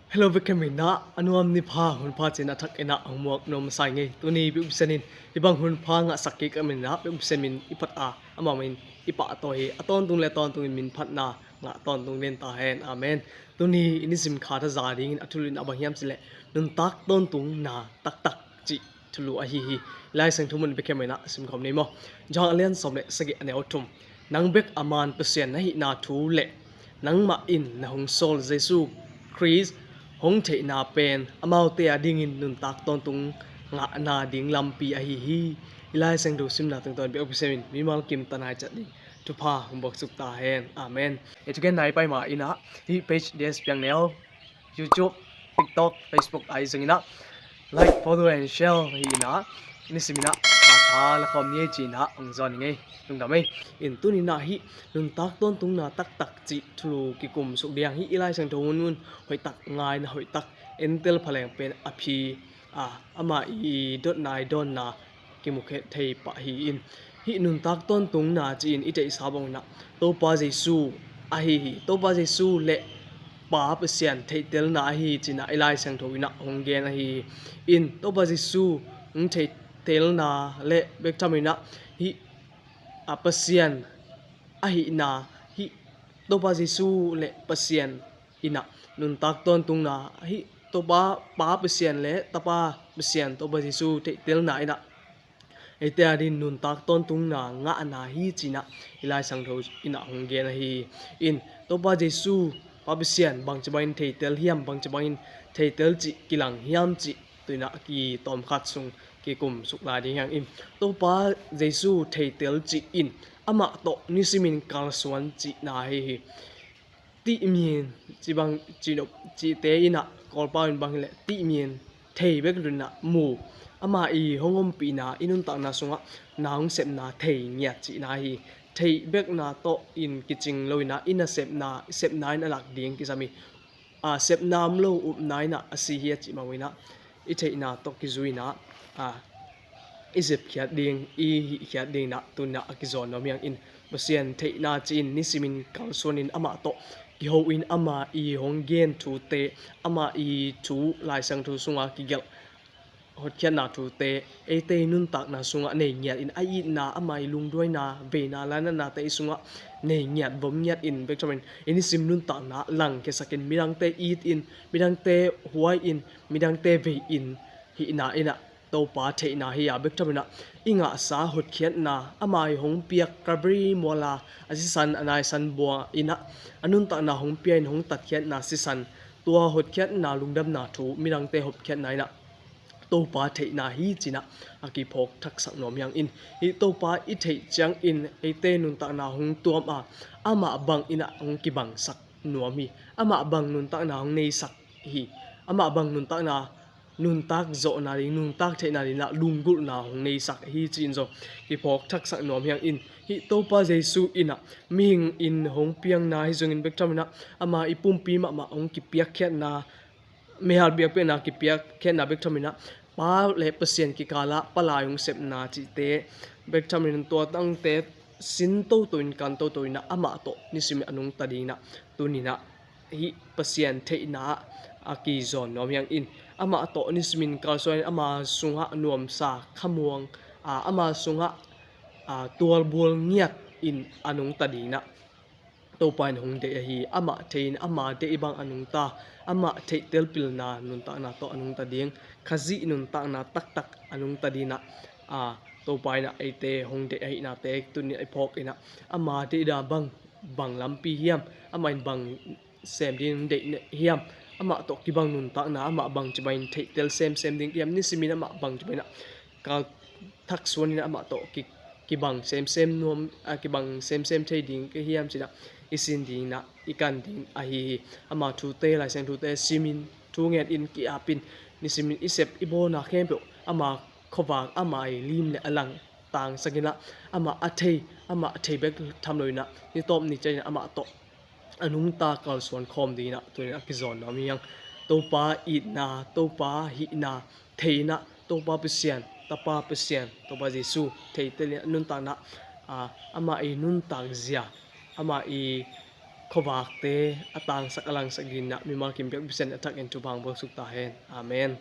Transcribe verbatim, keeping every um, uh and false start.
Hello, bek khem in ah, a nuam ni pha, hun pha cih in ah thak in ah hong muak nuam masa ing ei. Tuni bek Pasian in hih bang hun pha ngahsak kik a min in ah, bek Pasian min i phat a, amah min i pahtawi hi. A tawntung le tawntung in min phatna ngah tawntung den ta hen. Amen. Tuni i nisim khat a za dingin a thulu in ah bang hiam cih leh, nuntak tawntungna taktak cih thulu ahi hi. I Lai Siangtho mun bek khem in ah simkhawm ni maw. Johan a lian sawm le sagih, a neu thum. Nang bek a man Pasian na hihna thu le nangmah in na hong sawl Jesu Khrist hong theihna pen amaute a dingin nuntak tawntung ngahna ding lampi ahi hi. I Lai Siangtho simna tungtawn bek Pasian in mimal kim tanai ciat ding thupha hong buaksuk ta hen. Amen. E, thugen nai pai ma in ah, hih page D S Piang Neu, YouTube, TikTok, Facebook ahi zongin ah, like, follow and share hi in ah, i nisim in ah, a tha la khawm ni ei ci in ah hong zawn ing ei. Lungdam ei. In tuni in ah hih nuntak tawntungna taktak cih thulu kikum suk ding hi. I Lai Siangtho mun mun hoih tak ngaina, hoih tak entel phaleng pen a phi, a, amah i dotna, i dawnna kimu khe thei pah hi in, hih nuntak tawntungna ci-in i theihsa bang in ah Topa Jesu ahi hi. Topa Jesu le Pa Pasian theihtelna ahi ci in ah i Lai Siangtho in ah hong gen ahi hi. In Topa Jesu hong theihtelna le bek tham in ah hih, a, Pasian ahihna, hih Topa Jesu le Pasian in ah nuntak tawntungna, hih Topa, Pa Pasian le Tapa Pasian Topa Jesu theihtelna in ah eite a dingin nuntak tawntungna ngahna hi ci in ah i Lai Siangtho in ah hong gen ahi hi. In Topa Jesu, Pa Pasian bangci bangin theitel hiam, bangci bangin theitel cih kilang hiam cih tu in ah kitawm khat sung kikum suk lai ding hi hang. In Topa Jesu theitel cih in amah tawh nisimin kalsuan cihna ahi hi. Tihmin, ci bang, ci nop, cihte in ah Kawlpau in bang hi leh tihmin, thei bek lo in ah mu. Amah i hong ompihna, i nuntakna sungah na hong sepna thei ngiat cihna hi. Thei bekna tawh in kicing lo in ah i nasepna, sepna in a lak ding kisam hi. A, sepna om lo upna in ah a si hi a cih mah in ah i theihna tawh kizui in ah, a, i zepkhiat ding, i hihkhiat ding in ah tu in ah a kizawn nuam hi hang. In Pasian theihna ci-in nisimin kalsuanin amah tawh kiho in, ama i hong gen thute, ama i thu Lai Siangtho sunga kigelh hotkhiatna thute eite i nuntakna sungah nei ngiat in, a itna, ama i lungduaina, veina, lainatnate i sungah nei ngiat, vom ngiat in, bek tham in i nisim nuntakna langkhiasak in, midangte it in, midangte huai in, midangte vei in, hihna in ah Topa theihna hi a, bek tham in ah i ngahsa hotkhiatna, ama i hong piak Calvary muala a sisan, a naisan bua in ah a nuntakna hong pia in hong tatkhiatna sisan, tua hotkhiatna, lungdamna thu midangte hopkhiatna in ah Topa theihna hi ci in ah a kiphawk thaksak nuam hi hang. In hih Topa i theih ciangin eite nuntakna hong tuam a, amah bang in ah hong kibangsak nuam hi. Amah bang nuntakna hong neisak hi. Amah bang nuntakna, nuntak zawhna ding, nuntak theihna ding in ah lunggulhna hong neisak hi ci-in zong kiphawk thaksak nuam hi hang. In hih Topa Jesu in ah mihing in hong piangna hi zongin, bek tham in ah ama i pumpi mahmah hong kipiakkhiatna, meihal biakpiakna kipiakkhiatna, bek tham in ah Pa le Pasian kikalah palai hong sepna cihte, bek tham in tua tangte sin toto in, kan toto in ah amah tawh nisimin a nungta ding in ah tuni in ah hih Pasian theihna ah a kizawn nuam hi hang. In amah tawh nisimin kalsuan in ama sungah nuamsa, khamuang, a, ama sungah, a, tualbual ngiat in a nungta ding in ah Topa in hong deih ahi. Amah thei in ama deih bang a nungta, amah theihtel pilna nuntakna tawh a nungta ding, Khazih nuntakna taktak a nungta ding in ah, a, Topa in ah eite hong deih ahihnate tuni in ah i phawk in ah, ama deih dan bang, bang lampi hiam, amah in bang sem ding hong deih hiam, amah tawh kibang nuntakna, amah bangci bangin theitel semsem ding hiam, nisimin amah bangci bangin ah kal thaksuan in ah amah tawh ki, kibang semsem nuam, a, kibang semsem thei ding ka hiam ci in ah i sin ding in ah i kan ding ahi hi. Ama thute, Lai Siangtho thute simin, thu ngen in, ki-ap in, nisimin i sep i bawlna khempeuh ama khuavak, ama i lim le a lang tangsak in ah, amah a thei, amah a thei bek tham lo in ah ni tawp ni ciat in ah amah tawh a nungta kalsuan khawm ding in ah tuni in ah a kizawn nuam hi hang. Topa itna, Topa hihna thei in ah, Topa Pasian, Tapa Pasian, Topa Jesu theitel in ah nuntakna, a, ama i nuntak zia, ama i khuavakte a tangsak a langsak dingin ah mimal kim biakpiakna a thakin thupha hong buaksuk ta hen. Amen.